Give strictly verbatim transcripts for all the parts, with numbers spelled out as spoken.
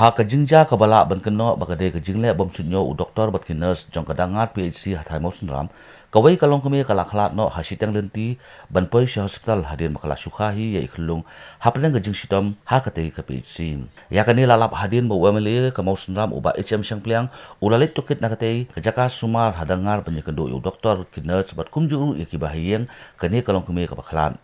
Ha ka jingjia kaba lah ban kynnoh ba ka dei ka jingleh bym suidñiew u doktor bad ki nurse jong ka Dangar P H C ha Thaimaw Synram, kawei ka longkmie ka la khlad noh ha shiteng lynti ban poi sha hospital hadien ba ka la shu kha hi ïa i khunlung hapdeng ka jingshitom ha katei ka P H C. Ïa kane la lap hadien ba u M L A ka Mawsynram u Bah H M Shangpliang u la leit tohkit na katei ka jaka sumar ha Dangar ban ïakynduh ïa u doktor, ki nurse bad kumjuh ruh ïa ki bahaïing kane ka longkmie kaba khlad.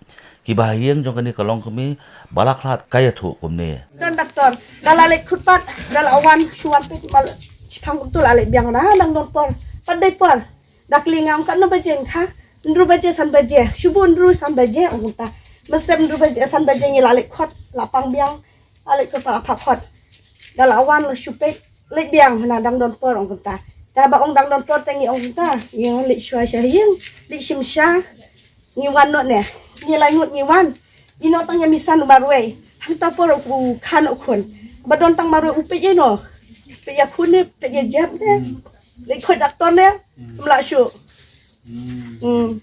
Ki bahaïing jong kane ka longkmie ba la khlad ka ïathuh kumne. Don doktor, da la leit khut pat, da la wan, shu wan peit, mal, shiphang kumtu la leit biang na, nang don por, pat dei por. Da kylli nga ong katno baje kha, hynriew baje san baje, shu buh hynriew san baje, ong kumta. Mynstep hynriew baje san baje ngi la leit khot, la pang biang, la leit khot pat la phah khot. Da la wan la shu peit, leit biang, na dang don por, ong kumta. Da ba ong dang don por te ngi ong kumta, ngi ong leit shuwa sha ïing, leit shim sha, ngi wan noh ne, ngi lai ngut ngi wan. Ïa noh tang ïa misan u marwei. Hangta por u khan u khun. Ba don tang marwei u peit ïa noh. Peit ïa khun ne, peit ïa jep ne. Leit khot doktor ne, mla shu. Hmm.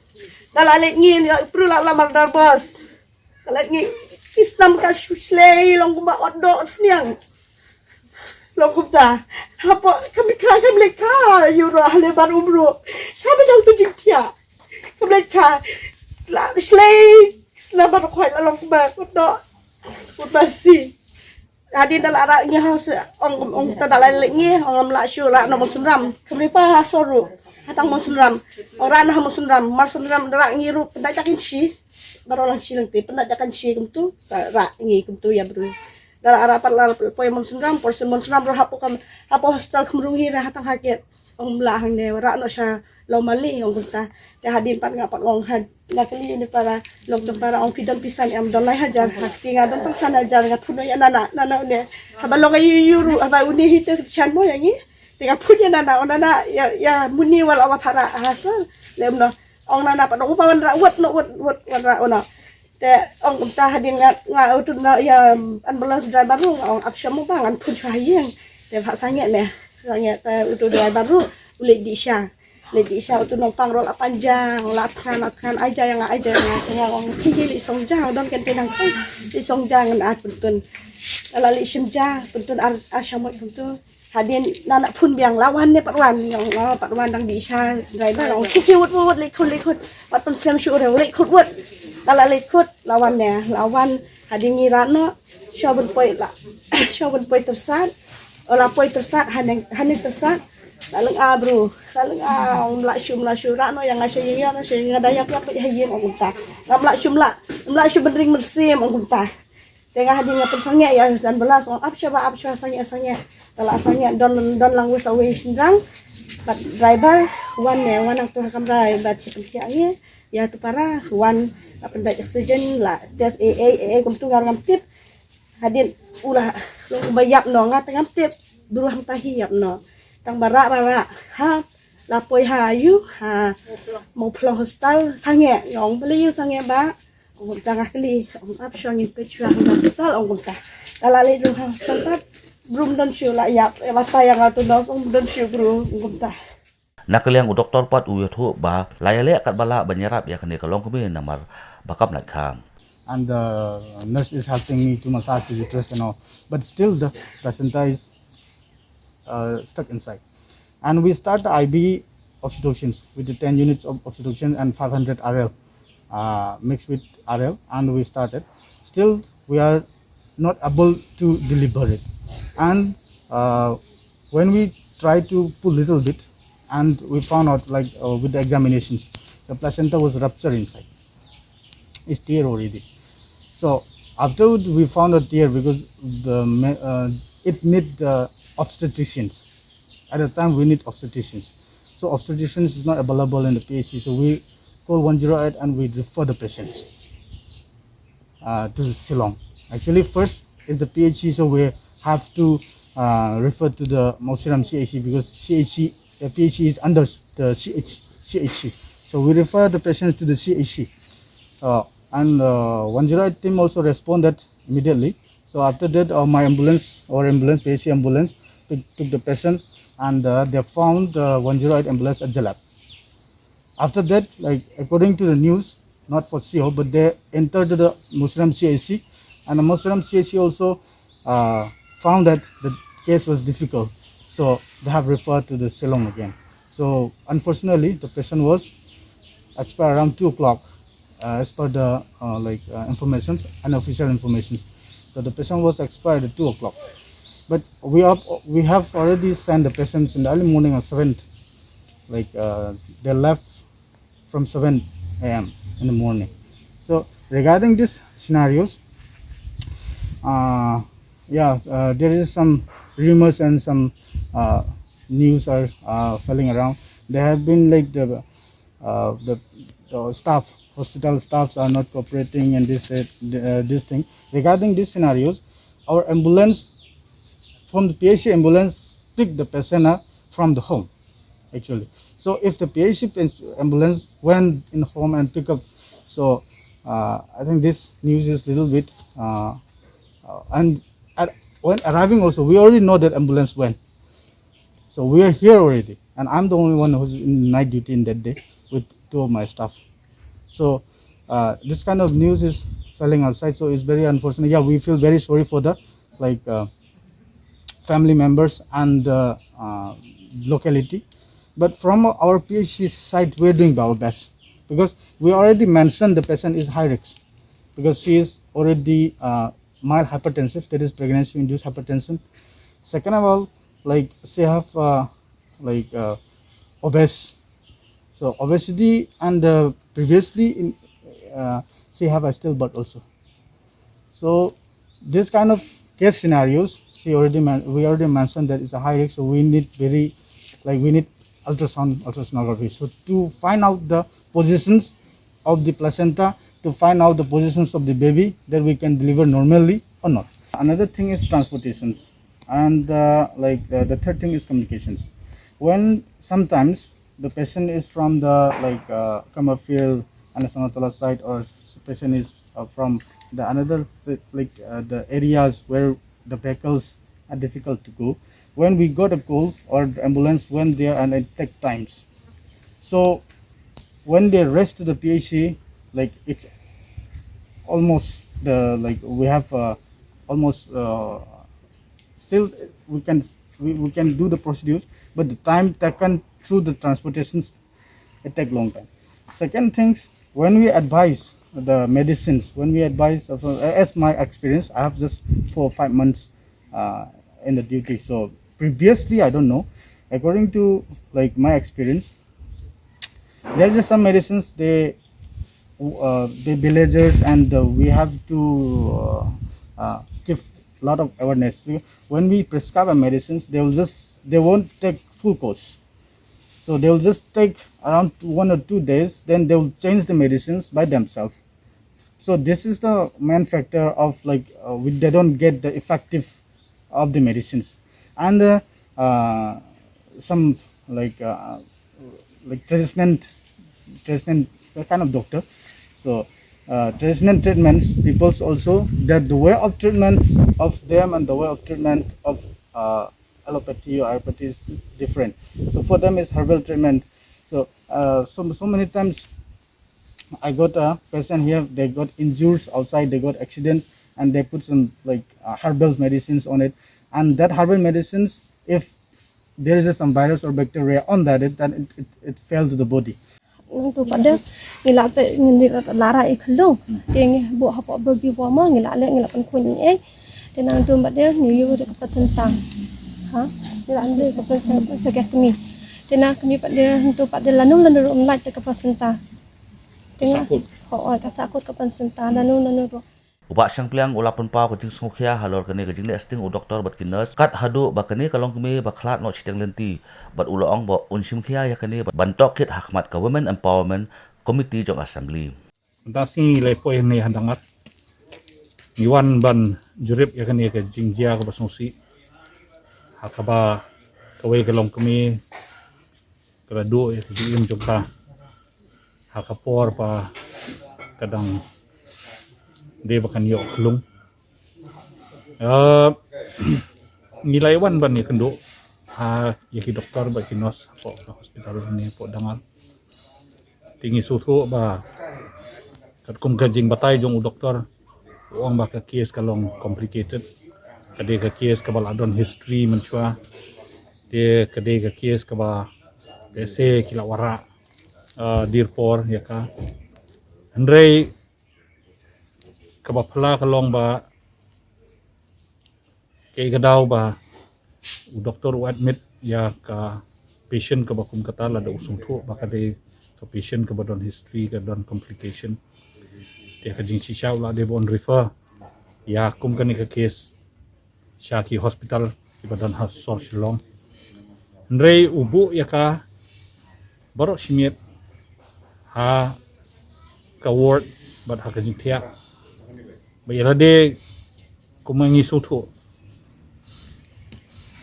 Da la leit ngi, ïa u pru la la mardar bos. Da la leit ngi, ki snam ka shu shlei, long kumba ot doh ot sniang. Long kumta. Hapoh, kam kha, kam leit kha, ïa u ruh, ha le bar um ruh. Kha ba jong tu jingthiah. Kam leit kha. La shlei, snam ba khoi la long kumba, ot doh. Ot ba si. Hadien da la rah ngi ha, ong, ong ta da la leit ngi, ong lam la shu rah noh Mawsynram. Kam leit pa ha sor ruh. Ha tang Mawsynram. Ong rah noh ha Mawsynram. Mawsynram da rah ngi ruh, pyndait da kin shi. Baroh lang shi lang te, pyndait da kin shi kumtu. Sa rah ngi kumtu ïa bru. Da la rah pat la poi Mawsynram, por Mawsynram ruh hapoh kam, hapoh hospital Khumrung hi rah ha tang ha ket. Ong mla hangne, rah noh sha Lawmali, ong kumta. Te hadien pat nga pat ong ha, nga kylli ne para, long tang para, ong phi don pisa ne em, don lai hajar, ha kti nga don tang san hajar, nga phun noh ïa nana, nana ne. Haba long ïa ïu ruh, haba une hi te shan mo ïa ngi. Te nga phun ïa nana, ong nana, ïa, ïa muni wala wa para, ha sor. Le em noh, ong nana pat, ong u pa wanrah, wat noh, wat, wat, wanrah, oh noh. Te ong kumta hadien nga, nga utu na ïa ambulance driver ruh nga ong ap sha mo ba ngan phun shuwa ha ïing. Te ba sangeh ne, sangeh te utu driver ruh u leit dih sha. Leit dih sha utu nongpang ruh la panjang, la thngan, la thngan, ai ja ïa nga, ai ja ïa nga. Te nga ong ki ki leit song ja, don kan te nang kai. Leit song ja ngan ai pyntun. La leit shim ja, pyntun ar, ar sha mo pyntun. Hadien nana phun biang la wan ne pat wan, nga ong, nga pat wan dang dih sha driver, ong ki ki wut wut wut leit khot leit khot. Pat pynslem shu re leit khot wut. La la leit khot la wan ne, la wan hadien ngi rah noh. Shu ban poi la. Shu ban poi tyrsat. O la poi tyrsat haneng haneng tyrsat. La lynga bru. La lynga ong mla shu mla shu rah noh ïa nga sha ïing ïa nga sha ïing nga da ïap ïap ha ïing ong kumta. Nga mla shu mla mla shu ban ring mynsiem ong kumta. Te nga hadien nga pynsangeh ïa dan belas ong ap sha ba ap sha sangeh sangeh. Te la sangeh don don lang wis away shynrang. Bad driver wan ne wan nang tu ha kamra bad shi pynthia ngi ïa tu para wan la pyndait oxygen la test A A A A kumtu nga ngam tip. Hadien u la long ba ïap noh nga te ngam tip. Bru hangta hi ïap noh. Tang ba rah rah rah ha la poi ha ïu ha Mawphlong hospital sangeh nga ong balei ïu sangeh ba. Ong kumta nga kylli, ong ap shuwa ngin peit shuwa ha hospital, ong kumta. Ka la leit ruh ha hospital pat, bru ym don shuh la ïap, ïa batai ïa nga tu nurse, ong ym don shuh bru, ong kumta. Na ka liang u doktor pat u ïathuh ba la ïaleh katba lah ban ïarap ïa kane ka longkmie namar ba kam lait kha. And the nurse is helping me to massage the uterus and all. But still the placenta is uh, stuck inside. And we start the I V oxytocin with the ten units of oxytocin and five hundred R L uh, mixed with R L, and we started. Still, we are not able to deliver it. And uh, when we try to pull little bit, and we found out like uh, with the examinations, the placenta was ruptured inside. It's tear already. So after we found a tear because the uh, it need the obstetricians. At the time we need obstetricians. So obstetricians is not available in the P H C. So we call one zero eight and we refer the patients uh, to Shillong. Actually, first is the P H C, so we have to uh, refer to the Mawsynram C H C because C H C, the P H C is under the C H, C H C. So we refer the patients to the C H C. Uh, and uh, one zero eight team also responded immediately. So after that, uh, my ambulance or ambulance, P H C ambulance, took, took the patients and uh, they found uh, one zero eight ambulance at Jalap. After that, like according to the news, not for sure, but they entered the Mawsynram C H C, and the Mawsynram C H C also uh, found that the case was difficult, so they have referred to the Shillong again. So unfortunately, the patient was expired around two o'clock, uh, as per the uh, like uh, informations, unofficial informations. So the patient was expired at two o'clock. But we have we have already sent the patients in the early morning at seven. Like uh, they left from seven a m in the morning. So regarding these scenarios, uh, yeah, uh, there is some rumors and some uh, news are uh, floating around. There have been like the uh, the, the staff, hospital staffs are not cooperating and this uh, th- uh, this thing. Regarding these scenarios, our ambulance from the P H C ambulance pick the patient up from the home actually. So if the P H C ambulance went in home and pick up, so uh, I think this news is little bit uh, uh, and at, when arriving also we already know that ambulance went. So we are here already, and I'm the only one who's in night duty in that day with two of my staff. So uh, this kind of news is falling outside, so it's very unfortunate. Yeah, we feel very sorry for the like uh, family members and the uh, locality. But from our P H C side, we're doing our best because we already mentioned the patient is high risk because she is already uh, mild hypertensive, that is pregnancy-induced hypertension. Second of all, like she have uh, like uh, obese. So obesity and uh, previously in, uh, she have a stillbirth also. So this kind of case scenarios, she already man- we already mentioned that it's a high risk. So we need very like we need ultrasound, ultrasonography. So to find out the positions of the placenta, to find out the positions of the baby, that we can deliver normally or not. Another thing is transportations, and uh, like uh, the third thing is communications. When sometimes the patient is from the like uh, Kamarfield and the Sanatala side, or the patient is uh, from the another like uh, the areas where the vehicles are difficult to go. When we got a call or the ambulance went there and it take times. So when they rest to the P H C, like it's almost the like we have uh, almost uh, still we can we, we can do the procedures, but the time taken through the transportations it take long time. Second things, when we advise the medicines, when we advise, as my experience, I have just four or five months uh, in the duty. So previously, I don't know. According to like my experience, there are just some medicines they uh, the villagers and uh, we have to uh, uh, give a lot of awareness. When we prescribe a medicines, they will just they won't take full course. So they will just take around one or two days, then they will change the medicines by themselves. So this is the main factor of like uh, we, they don't get the effective of the medicines, and uh, uh, some like uh, like traditional traditional kind of doctor. So uh, traditional treatments, people's also that the way of treatment of them and the way of treatment of uh, allopathy or ayurveda is different. So for them, it's herbal treatment. So uh, so so many times I got a patient here, they got injuries outside, they got accident, and they put some like uh, herbal medicines on it. And that herbal medicines, if there is some virus or bacteria on that, it, then it, it, it fell to the body. Nang tu pada ngi la pe ngi la lara i khlo. Te ngi bu hapo baby bu ma ngi la le ngi la pen kun ni eh. Te nang tu pada ngi yu de ka placenta. Ha? Ngi la le ka placenta sa ka kmi. Te nang kmi pada tu pada lanu lanu rum la te ka placenta. Te nang ho ka sakut ka placenta lanu lanu ru. U Bah Shangpliang u la pynpaw ka jingsngewkhia halor kane ka jingleh sting u doktor bad ki nurse, kat haduh ba kane ka longkmie ba khlad noh shiteng lynti, bad u la ong ba un shimkhia ïa kane ban tohkit ha khmat ka Women Empowerment Committee jong Assembly. Mynta sngi lai poi hangne ha Dangar. Ngi wan ban jurip ïa kane ka jingjia kaba sngewsih. Ha kaba kawei ka longkmie ka la duh ïa ka jingim jong ka ha ka por ba ka dang dei ba kan ïoh klung. Ngi la wan ban ïakynduh ha ïa ki doktor bad ki nurse hapoh ka hospital ne hapoh Dangar. Te ngi sngewthuh ba katkum ka jingbatai jong u doktor, u ong ba ka case ka long complicated. Ka dei ka kes kaba la don history mynshuwa. Te ka dei ka kes kaba te se ki la wanrah, ah, dei por ïa ka. Hynrei kaba phylla ka long ba kaei ka daw ba u doktor u admit ïa ka patient kaba kum kata, lada u sngewthuh ba ka dei ka patient kaba don history, ka don complication. Te ka jingshisha u la dei ban refer ïa kum kane ka kes sha ki hospital kiba don ha sor Shillong. Hynrei u buh ïa ka baroh shi miet ha ka ward bad ha ka jingthiah. Ba ïa lade kumba ngi sngewthuh,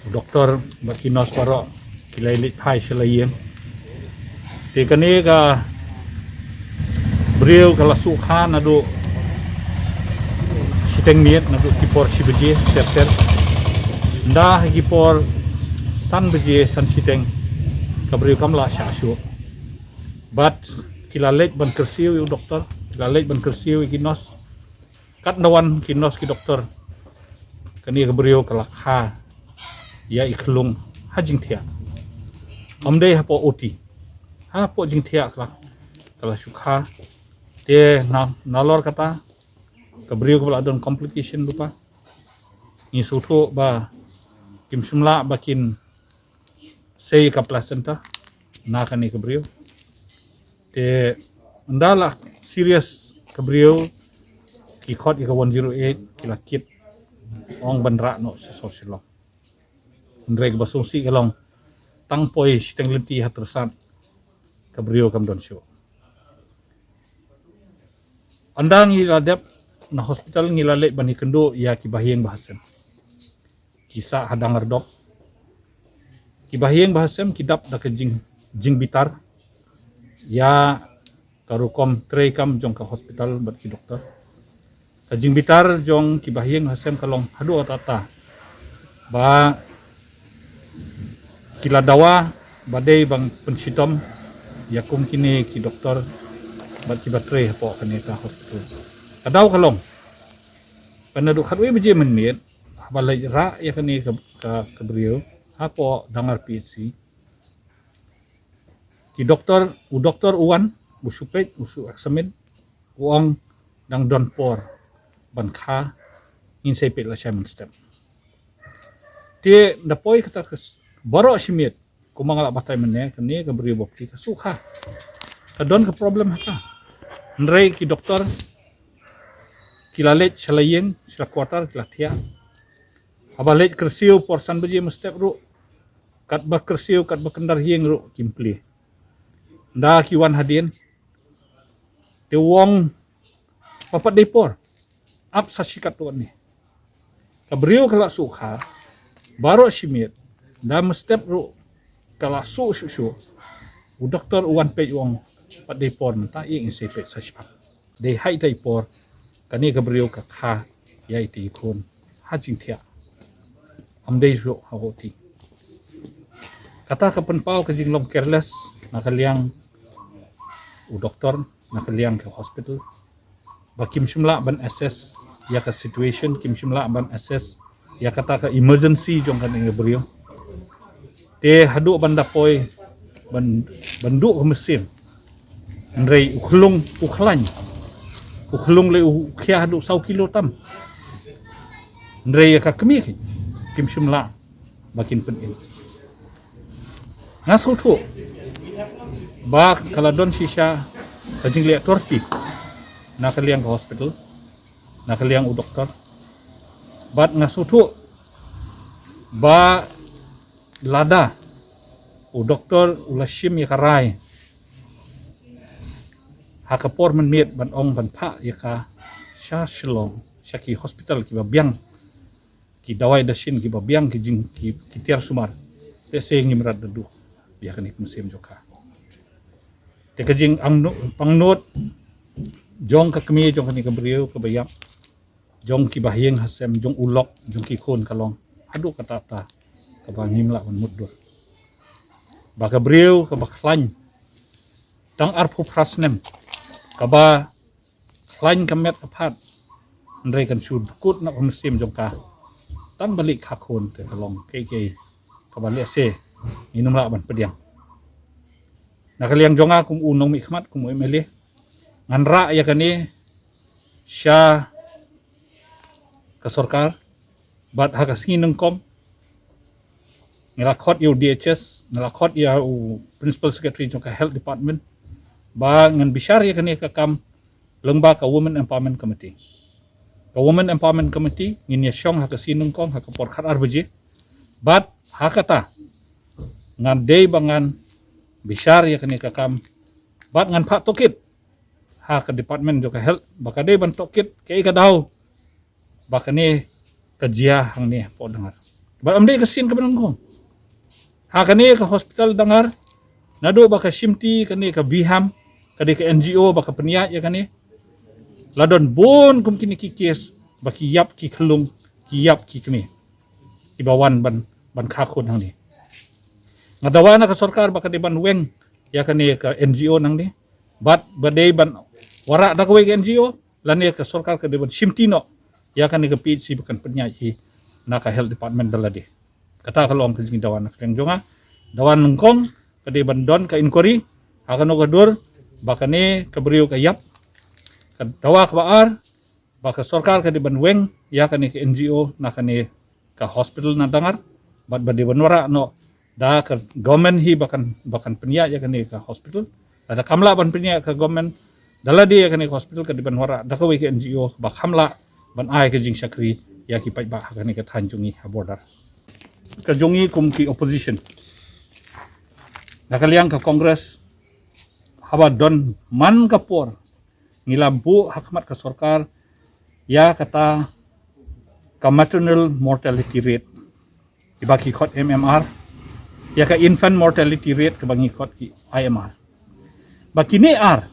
u doktor bad ki nurse baroh ki la leit phai sha la ïing. Te kane ka briew ka la shu kha naduh shiteng miet, naduh ki por shi baje ter ter. Ynda ha ki por san baje, san shiteng, ka briew kam lah shah shuh. Bad ki la leit ban kyrsiew ïa u doktor, ki la leit ban kyrsiew ïa ki nurse. Katba wan ki nurse ki doktor, kane ka briew ka la kha ïa i khlung ha jingthiah. Ym dei hapoh O T, hapoh jingthiah ka la, ka la shu kha. Te na, nalor kata, ka briew kaba la don complication lypa, ngi sngewthuh ba kim shym lah ba kin sei ka placenta na kane ka briew. Te ynda la serious ka briew, ki khot ïa ka one zero eight, ki la kit, ong ban rah noh sha sor Shillong. Hynrei kaba sngewsih ka long, tang poi shiteng lynti ha Tyrsad, ka briew kam don shuh. Ynda ngi la dep na hospital, ngi la leit ban ïakynduh ïa ki bahaïing bahasem, ki sah ha Dangar Dock. Ki bahaïing bahasem ki dap da ka jing, jingbitar ïa ka rukom treikam jong ka hospital bad ki doktor. Ka jingbitar jong ki bahaïing bahasem ka long haduh katta katta ba ki la dawa ba dei ban pynshitom ïa kum kine ki doktor bad kiba trei hapoh kane ka hospital. Ka daw ka long, naduh khatwei baje mynmiet, haba leit rah ïa kane ka, ka, ka briew hapoh Dangar P H C, ki doktor, u doktor u wan, u shu peit, u shu examine, u ong dang don por ban kha, ngin sa ïa peit lashai mynstep. Te da poi kata ka s-, baroh shi miet, kumba nga la batai mynne, kane ka briew bapli ka shu kha. Ka don ka problem ha ka. Hynrei ki doktor ki la leit sha la ïing, sha la quarter, ki la thiah. Haba leit kyrsiew por san baje mynstep ruh, katba kyrsiew, katba kyndar ïing ruh kim plie. Ynda ki wan hadien, te u ong ba pat dei por, ap sa shi katto katne. Ka briew ka la shu kha baroh shi miet, da mynstep ruh ka la shu shu shu. U doktor u wan peit, u ong pat dei por mynta, ïa ngin sa ïa peit sa shiphang. Dei ha ita i por kane ka briew ka kha ïa ita i khun ha jingthiah. Ym dei shuh ha O T. Kata ka pynpaw ka jinglong careless na ka liang u doktor, na ka liang ka hospital, ba kim shym lah ban assess ïa ka situation, kim shym lah ban assess ïa kata ka emergency jong kane ka briew. Te haduh ban da poi ban, ban duh ka mynsiem, hynrei u khlung u khlaiñ, u khlung lei u khia haduh saw kilo tam. Hynrei ïa ka kmie ki, kim shym lah ba kin pynim. Nga sngewthuh ba ka la don shisha ka jingleh torti na ka liang ka hospital, na ka liang u doktor. Bad nga sngewthuh ba lada u doktor u la shim ïa ka rai ha ka por mynmiet ban ong ban phah ïa ka sha Shillong, sha ki hospital kiba biang, ki dawai dashin kiba biang, ki jing, ki, ki tiar sumar, te se ngim rat da duh ïa kane ka mynsiem jong ka. Te ka jingangnud, pangnud jong ka kmie jong kane ka briew kaba ïap, jong ki bahaïing hasem, jong u lok, jong ki khun ka long haduh katta katta kaba ngim lah ban mutdur. Ba ka briew kaba khlaiñ tang arphew phra snem, kaba khlaiñ ka met ka phad, hynrei kan shu dkut na ka mynsiem jong ka. tang ba leit kha khun te ka long kaei kaei kaba lehse ngin ym lah ban pdiang. Na ka liang jong nga kum u nongmihkhmat, kum u M L A, ngan rah ïa kane sha ka sorkar, bad ha ka sngi nyngkong ngi la khot ïa u D H S, ngi la khot ïa u Principal Secretary jong ka Health Department ba ngan bishar ïa kane ka kam lyngba ka Women Empowerment Committee. Ka Women Empowerment Committee ngin ïa shong ha ka sngi nyngkong ha ka por khatar baje. Bad ha kata ngan dei ba ngan bishar ïa kane ka kam, bad ngan phah tohkit ha ka department jong ka health ba ka dei ban tohkit kaei ka daw ba kane ka jia hangne hapoh Dangar. Bad ym dei ka sien kaba nyngkong. Ha kane ka hospital Dangar, naduh ba ka shimti kane ka BHAM, ka dei ka N G O ba ka pynïaid ïa kane, la don bun kum kine ki kes ba ki ïap ki khyllung, ki ïap ki kmie, kiba wan ban, ban kha khun hangne. Nga dawa na ka sorkar ba ka dei ban weng ïa kane ka N G O nangne, bad ba dei ban wanrah da kawei ka N G O, lane ka sorkar ka dei ban shimti noh ïa kane ka P H C ba kan pynïaid hi na ka Health Department da lade. Kata ka long ka jingdawa na ka liang jong nga. Dawa nyngkong ka dei ban don ka inquiry ha kano ka dur ba kane ka briew ka ïap. Ka dawa kaba ar, ba ka sorkar ka dei ban weng ïa kane ka N G O na kane ka hospital na Dangar, bad ba dei ban wanrah noh da ka government hi ba kan, ba kan pynïaid ïa kane ka hospital. Lada kam lah ban pynïaid ka government da lade ïa kane ka hospital, ka dei ban wanrah da kawei ka N G O ba kham lah ban ai ka jingshakri ïa ki paidbah ha kane ka thaiñ jong ngi ha border. Ka jong ngi kum ki opposition, na ka liang ka Congress, haba don man ka por ngi la buh ha khmat ka sorkar ïa kata ka maternal mortality rate, kiba ki khot M M R, ïa ka infant mortality rate kaba ngi khot ki I M R. Ba kine ar,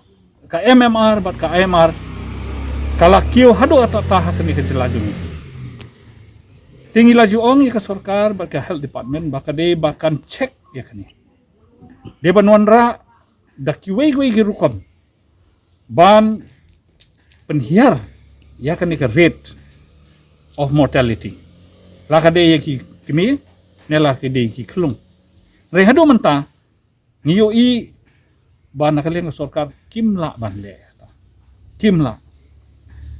ka M M R bad ka I M R, ka la kiew haduh katta katta ha kane ka jylla jong ngi. Te ngi la ju ong ïa ka sorkar bad ka health department ba ka dei ba kan check ïa kane. Dei ban wanrah da kiwei kiwei ki rukom ban pynhiar ïa kane ka rate of mortality. La ka dei ïa ki kmie, ne la ka dei ïa ki khyllung. Hynrei haduh mynta ngi ïohi ba na ka liang ka sorkar kim lah ban leh. Kim lah.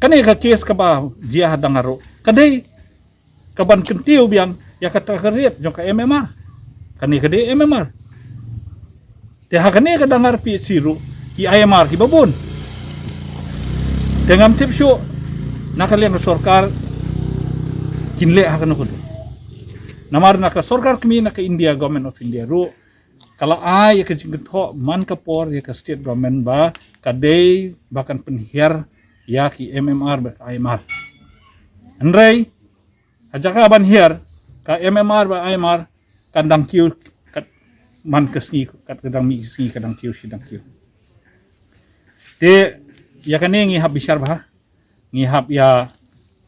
Kane ka kes kaba jia ha Dangar ruh ka dei kaban kyntiew biang ïa kata ka rate jong ka M M R. Kane ka dei M M R. Te ha kane ka Dangar P H C ruh ki I M R kiba bun. Te ngam tip shuh na ka liang ka sorkar kin leh ha kano ka dur. Namar na ka sorkar kmie, na ka India, Government of India ruh ka la ai ïa ka jingkynthoh man ka por ïa ka state government ba ka dei ba kan pynhiar ïa ki M M R bad I M R. Hynrei ha jaka ban hiar ka M M R bad I M R, kan dang kiew kat man ka sngi, kat ka dang mih sngi ka dang kiew shi dang kiew. Te ïa kane ngi hap bishar bha, ngi hap ïa,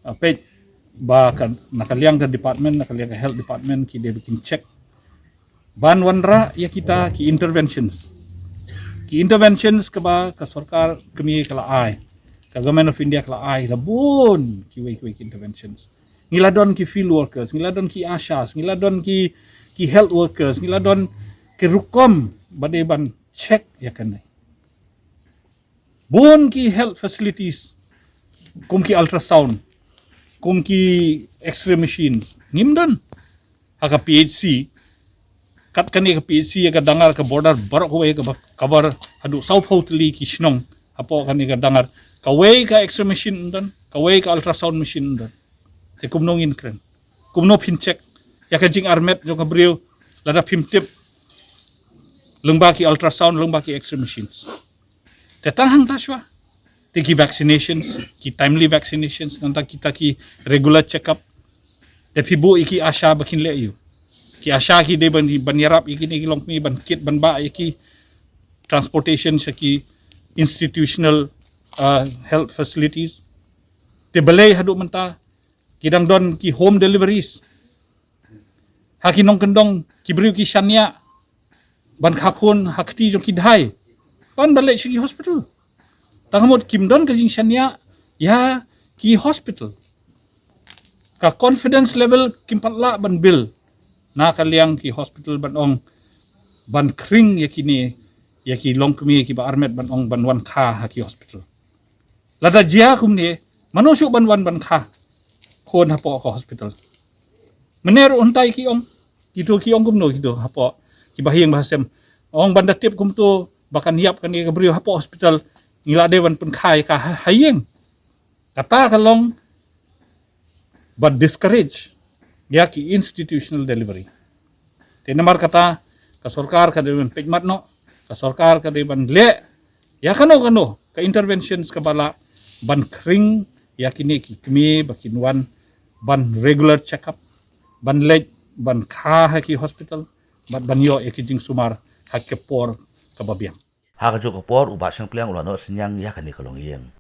uh, peit ba ka, na ka liang ka department, na ka liang ka health department ki dei ba kin check ban wanrah ïa kita ki interventions. Ki interventions kaba ka sorkar kmie ka la ai, ka Government of India ka la ai la bun kiwei kiwei ki interventions. Ngi la don ki field workers, ngi la don ki ASHAs, ngi la don ki, ki health workers, ngi la don ki rukom ba dei ban check ïa kane. Bun ki health facilities, kum ki ultrasound, kum ki X-ray machines, ngim don. Ha ka P H C, kat kane ka P H C ïa ka Dangar, ka border baroh kawei kaba cover haduh sawphew tylli ki shnong hapoh kane ka Dangar, kawei ka X-ray machine ym don, kawei ka ultrasound machine ym don. Te kumno ngin kren? Kumno phin check ïa ka jingarmet jong ka briew lada phim tip lyngba ki ultrasound, lyngba ki X-ray machines? Te tang hangta shuwa, te ki vaccinations, ki timely vaccinations, nangta kita ki regular check-up, te phi buh ïa ki ASHA ba kin leh ïa u. Ki ASHA ki dei ban, ban ïarap ïa kine ki longkmie, ban kit ban bah ïa ki, transportation sha ki institutional, uh, health facilities. Te balei haduh mynta ki dang don ki home deliveries? Ha ki nongkyndong ki briew ki shaniah ban kha khun ha kti jong ki dei ban ban leit sha ki hospital. Tang ka mut kim don ka jingshaniah ïa ki hospital. Ka confidence level kim pat lah ban build na ka liang ki hospital ban ong ban khring ïa kine, ïa ki longkmie kiba armet ban ong ban wan kha ha ki hospital. Lada jia kumne, mano shuh ban wan ban kha khun hapoh ka hospital? Mynne ruh hyntai ki ong, kito ki ong kumno kito hapoh kiba ha ïing ba ha sem. Ong ban da tip kumto ba kan ïap kane ka briew hapoh hospital, ngi la dei ban pynkha ïa ka ha, ha ïing. Kata ka long ba discourage ïa ki institutional delivery. Te namar kata ka sorkar ka dei ban peit mat noh, ka sorkar ka dei ban leh ïa kano kano ka interventions kaba lah ban khring ïa kine ki kmie ba kin wan ban regular check up, ban leit ban kha ha ki hospital, bad ban ïoh ïa ki jingsumar ha ki por kaba biang. Ha kajuh ka por u Bah Shangpliang u la noh synñiang ïa kane ka longïing.